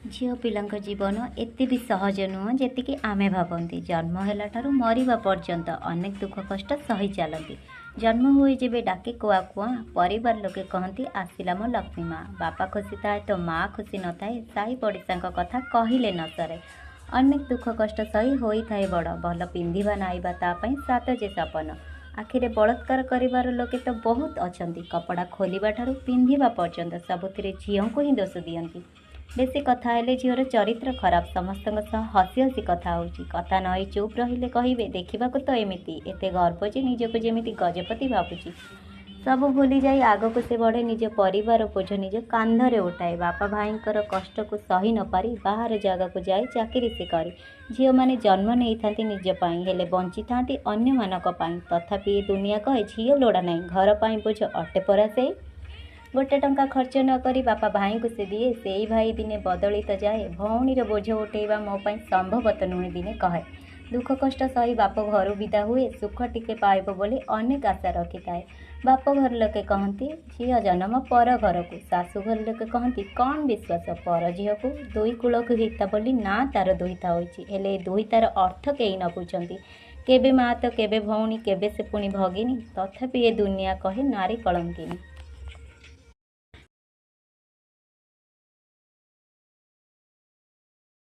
ଝିଅ ପିଲାଙ୍କ ଜୀବନ ଏତେ ବି ସହଜ ନୁହଁ ଯେତିକି ଆମେ ଭାବନ୍ତି। ଜନ୍ମ ହେଲାଠାରୁ ମରିବା ପର୍ଯ୍ୟନ୍ତ ଅନେକ ଦୁଃଖ କଷ୍ଟ ସହି ଚାଲନ୍ତି। ଜନ୍ମ ହୁଏ ଯେବେ ଡାକେ କୁଆ କୁଆଁ, ପରିବାର ଲୋକେ କହନ୍ତି ଆସିଲା ମୋ ଲକ୍ଷ୍ମୀ ମା। ବାପା ଖୁସି ଥାଏ ତ ମା ଖୁସି ନଥାଏ, ସାହି ପଡ଼ିଶାଙ୍କ କଥା କହିଲେ ନ ସରେ। ଅନେକ ଦୁଃଖ କଷ୍ଟ ସହି ହୋଇଥାଏ ବଡ଼, ଭଲ ପିନ୍ଧିବା ନାଇବା ତା ପାଇଁ ସାତ ଯେ ସପନ। ଆଖିରେ ବଳାତ୍କାର କରିବାର ଲୋକେ ତ ବହୁତ ଅଛନ୍ତି, କପଡ଼ା ଖୋଲିବା ଠାରୁ ପିନ୍ଧିବା ପର୍ଯ୍ୟନ୍ତ ସବୁଥିରେ ଝିଅଙ୍କୁ ହିଁ ଦୋଷ ଦିଅନ୍ତି। ବେଶୀ କଥା ହେଲେ ଝିଅର ଚରିତ୍ର ଖରାପ, ସମସ୍ତଙ୍କ ସହ ହସି ହସି କଥା ହେଉଛି। କଥା ନ ହେଇ ଚୁପ୍ ରହିଲେ କହିବେ ଦେଖିବାକୁ ତ ଏମିତି, ଏତେ ଗର୍ବ ଯେ ନିଜକୁ ଯେମିତି ଗଜପତି ଭାବୁଛି। ସବୁ ଭୁଲିଯାଇ ଆଗକୁ ସେ ବଢ଼େ, ନିଜ ପରିବାର ବୋଝ ନିଜ କାନ୍ଧରେ ଉଠାଏ। ବାପା ଭାଇଙ୍କର କଷ୍ଟକୁ ସହି ନପାରି ବାହାର ଜାଗାକୁ ଯାଇ ଚାକିରି ସେ କରେ। ଝିଅମାନେ ଜନ୍ମ ନେଇଥାନ୍ତି ନିଜ ପାଇଁ, ହେଲେ ବଞ୍ଚିଥାନ୍ତି ଅନ୍ୟମାନଙ୍କ ପାଇଁ। ତଥାପି ଏ ଦୁନିଆ କହେ ଝିଅ ଲୋଡ଼ା ନାହିଁ, ଘର ପାଇଁ ବୋଝ ଅଟେ ପରା ସେଇ। ଗୋଟେ ଟଙ୍କା ଖର୍ଚ୍ଚ ନ କରି ବାପା ଭାଇଙ୍କୁ ସେ ଦିଏ, ସେଇ ଭାଇ ଦିନେ ବଦଳି ତ ଯାଏ। ଭଉଣୀର ବୋଝ ଉଠେଇବା ମୋ ପାଇଁ ସମ୍ଭବ ତ ନୁହେଁ ଦିନେ କହେ। ଦୁଃଖ କଷ୍ଟ ସହି ବାପ ଘରୁ ବିଦା ହୁଏ, ସୁଖ ଟିକେ ପାଇବ ବୋଲି ଅନେକ ଆଶା ରଖିଥାଏ। ବାପ ଘର ଲୋକେ କହନ୍ତି ଝିଅ ଜନ୍ମ ପର ଘରକୁ, ଶାଶୁ ଘର ଲୋକେ କହନ୍ତି କ'ଣ ବିଶ୍ୱାସ ପର ଝିଅକୁ। ଦୁଇ କୂଳକୁ ହିତା ବୋଲି ନାଁ ତାର ଦୁହିତା ହୋଇଛି, ହେଲେ ଏ ଦୁହିତାର ଅର୍ଥ କେହି ନ ବୁଝନ୍ତି। କେବେ ମା ତ କେବେ ଭଉଣୀ, କେବେ ସେ ପୁଣି ଭଗିନୀ, ତଥାପି ଏ ଦୁନିଆ କହେ ନାରୀ କଳଙ୍କିନୀ।